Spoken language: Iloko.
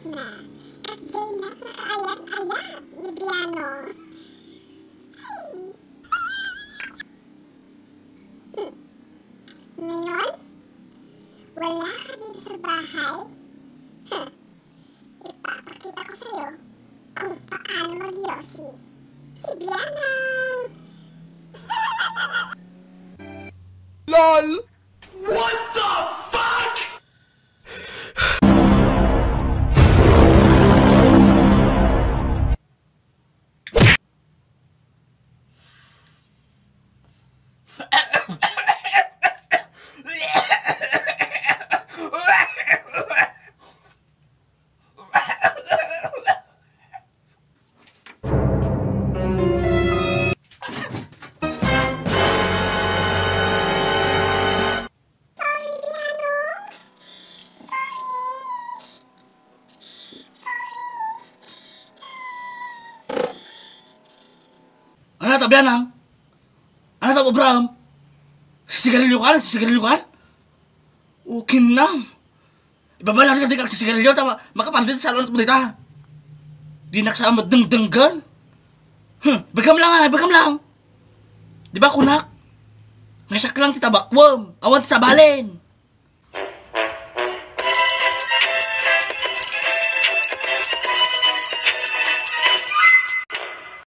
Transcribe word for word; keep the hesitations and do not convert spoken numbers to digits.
na. Kasjay nakaayat-ayat ni Briano. Ay. Hmm. Ngayon, wala ka dito sa bahay? Huh. Ipapakita ko sa'yo kung paano magyosi si Bianang. Lol! What the fuck? Sorry, Bianong. Sorry. Sorry. Ano ta, Bianang? Ano ta, Abraham? Sisigarilyo ka? Sisigarilyo ka? Okay na. Ibabalan ka di ka sisigarilyo, tama? Makapardit sa alon mo dita. Di na kasama dengdenggan. Huh, bagam lang ah, bagam lang. Di ba kunak? Nga siya lang ti tabakwem, awan ti sabalen.